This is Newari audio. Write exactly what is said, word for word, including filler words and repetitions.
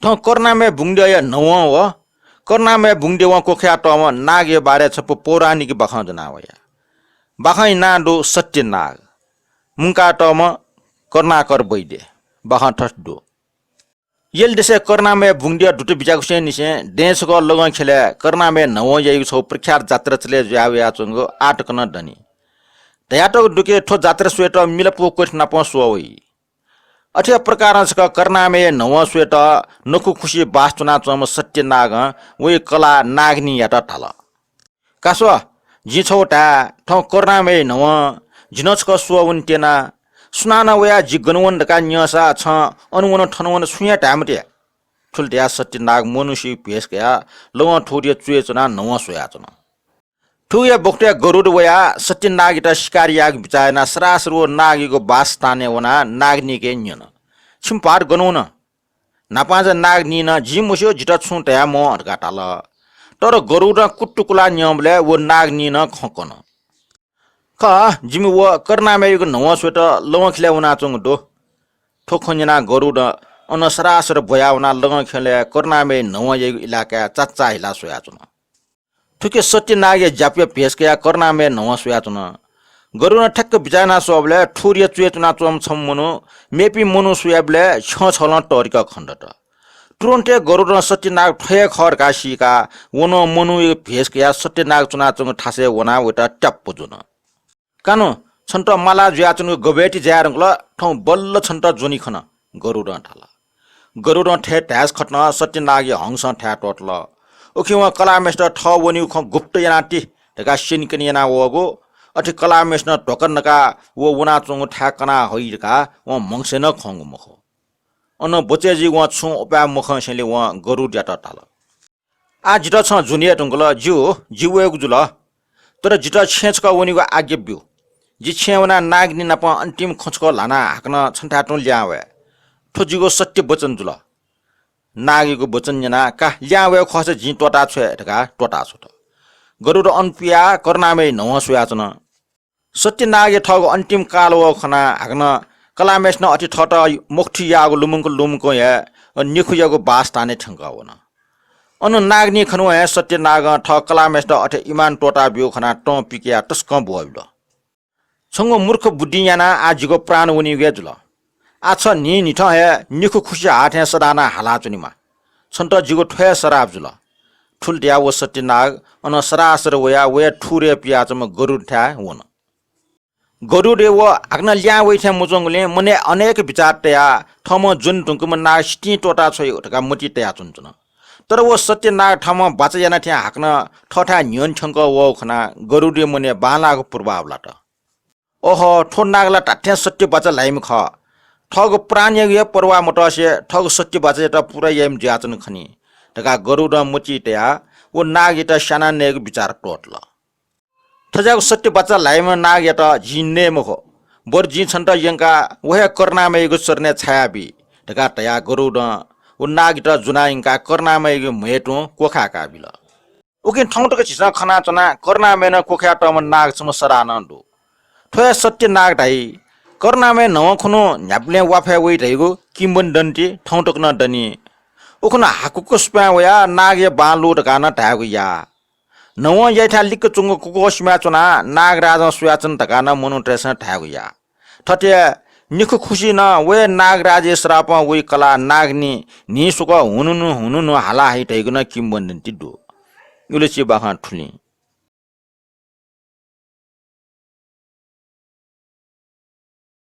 थौं करुणामय बुंगद्यःया न्हवं व करुणामय बुंगद्यवं क्वखायातःम्ह नागया बारे छपु पौराणिक बाखं ज्वना वया। बाखंया नां दु सत्य नाग। मुंकातःम्ह करुणाकर वैद्य। बाखं थथे दु। यल देशय् करुणामय बुंगद्यः दुत बिज्याकुसेंनिसें दँय् छकः लगं ख्यलय् करुणामय न्हवं याइगु छगू प्रख्यात जात्रा चले जुया वयाच्वंगु आः तक नं दनि। धयातःगु दु कि थ्व जात्रा स्वयेत मिलाप व क्वथि नापं स्वः वइ। अथे प्रकारं छकः करुणामय न्हवं स्वयेत नखु खुसि बास च्वनाच्वंम्ह सत्य नागं वइ कलाः नागनीयात धाल, का स्व, जिं छगू धाये, थौं करुणामय न्हवं, जि नं छकः स्वः वने त्यना। सुनानं वयाः जि गन वन धकाः न्यंसा छं अन वन थन वन छुं हे धाये मते। थुलि धयाः सत्य नाग मनूसिया भेष कयाः लगं थुगुदिया चुय् च्वनाः न्हवं स्वयाच्वन। थुगुया बखतय् गरुड वयाः सत्यनागयात शिकार यायेगु बिचाः यानाः सरासर व नागयागु बासस्थानय् वनाः नागनीके न्यन, "छिमि भाःत गन वन?" न्हापांचा नागनीं नं "जिं मस्यू, जितः छुं धयामवं" धकाः धाल। तर गरुडं कुतुकुलाः न्यंबलय् व नागनीं नं खँ कन। "खः, जिमि व करुणामययागु न्हवं स्वयेत लगंख्यलय् वनाच्वंगु दु।" थ्व खँ न्यनाः गरुडं अन सरासर ब्वयाः वनाः लगंख्यलय् करुणामय न्हवंयागु इलाकाय् चाचाः हिलाः स्वयाच्वन। थुकी सत्यनागया ज्यापुया भेष कयाः करुणामय न्हवं स्वयाच्वन। गरुडं ठ्याक्क बिचाः याना स्वःबलय् थुगुदिया चुय् च्वनाच्वंम्ह छम्ह मनू मेपिं मनू स्वयाबलय् छ्यं छगलं तःधिकः खनेदत। तुरुन्त हे गरुडं सत्यनाग थ्व हे खः धकाः सीकाः व नं मनूया भेष कयाः सत्यनाग च्वनाच्वंगु थासय् वनाः वयात ट्याप्प ज्वन। "का नु, छन्त माला जुयाच्वंगु गबय्ति जाये धुंकल, थौं बल्ल छन्त ज्वनी खन," गरुडं धाल। गरुडं थथे धाय्‌सा खतं सत्यनागया हंसं थाय् त्वःतल। उकिं वं कलाःम्हय्‌सित थः वनीगु खँ गुप्त यानाति धकाः स्यनेकने यानावःगु, अथे कलाःम्हय्‌सिनं ध्वाखा नकाः व वनाच्वंगु थाय् कना हइ धकाः वं म्हगसय् नं खंगु मखु। अन बचय् जुइगु वं छुं उपाय मखंसेंलि वं गरुडयात धाल, "आः जितः छं ज्वने हे धुंकल, ज्यू, जि वयेगु जुल। तर जितः छेँय् छकः वनेगु आज्ञा ब्यु। जि छेँय् वनाः नागनी नाप अन्तिम खँ छकः ल्हानाः हाकनं छन्थाय् तुं लिहां वये। थ्व जिगु सत्य वचन जुल।" नागयागु वचन न्यनाः "का, लिहां वयेगु खःसा जिं त्वःताछ्वये" धकाः त्वःताछ्वत। गरुड अन पियाः करुणामय न्हवं स्वयाच्वन। सत्यनागया थःगु अन्तिम काल वःगु खनाः हाकनं कलाःम्हय्‌सिनं अथे थःत मखुथि याःगु लुमंक लुमंकं हे निखुयागु बासस्थानय् थ्यंकः वन। अन नागनी खनेवं हे सत्यनागं थः कलाःम्हय्‌सित अथे इमान त्वःताब्यूगु खनाः तं पिकयाः तसकं ब्वःबिल। "छंगु मूर्ख बुद्धिं यानाः आः जिगु प्राण वनीगु हे जुल। आः छ न्हिं न्हिथं हे निखु खुसि हाथें सदां हालाच्वनेमा। छन्त जिगु थ्व हे सराप जुल।" थुलि धयाः व सत्यनाग अनं सरासर वयाः वया थुरय् पियाच्वंम्ह गरुडथाय् वन। गरुडं व हाकनं लिहां वइ थें मच्वंगुलिं मनय् अनेक बिचाः तयाः थःम्हं ज्वने धुंकूम्ह नाग सितिं त्वःताछ्वइ धकाः मतिइ तयाच्वनाच्वन। तर व सत्यनाग थःम्हं बाचा याना थें हाकनं थःथाय् न्ह्यःने थ्यंकः वःगु खनाः गरुडया मनय् बांलाःगु पूर्वाः वलात। "ओहो, थ्व नाग ला धात्थें सत्य बाचा ल्हाइम्ह खः। थःगु प्राणयागु हे पर्वाः मतसे थःगु सत्य बाचायात पूरा याइम्ह जुयाच्वन खनी" धकाः गरुडं मतिइ तयाः व नागयात स्यानाः नयेगु बिचाः त्वःतल। "थज्याःगु सत्य बाचा ल्हाइम्ह नागयात जिं नये मखु, बरु जिं छन्त यंकाः व हे करुणामययागु चरणय् छायाबी" धकाः धयाः गरुडं व नागयात ज्वनाः यंकाः करुणामययागु म्हय् तुं क्वखाय्‌काबिल। उकिं थौं तक झीसं खनाच्वना करुणामयनं क्वखायातःम्ह नाग छम्ह सराः नं दु। थ्व हे सत्य नाग धाइ। करुणामय न्हवं खुन्हु न्ह्याबलें वाफय् वइ धइगु किंवदन्ती थौं तक नं दनि। उखुन्हु हाकुक सुपाँय् वयाः नागया बां लू धकाः नं धायेगु याः। न्हवं याइथाय् लिक्क च्वंगु कुकुः सिमाय् च्वनाः नागराजं स्वयाच्वन धकाः नं मनूतय्‌सं धायेगु याः। थथे निखु खुसि नं व हे नागराजया सरापं वइ कलाः नागनी न्हिं स्वकः हुनुनु हुनुनु हाला हइ धइगु नं किंवदन्ती दु। इलुची बाखं थुलि।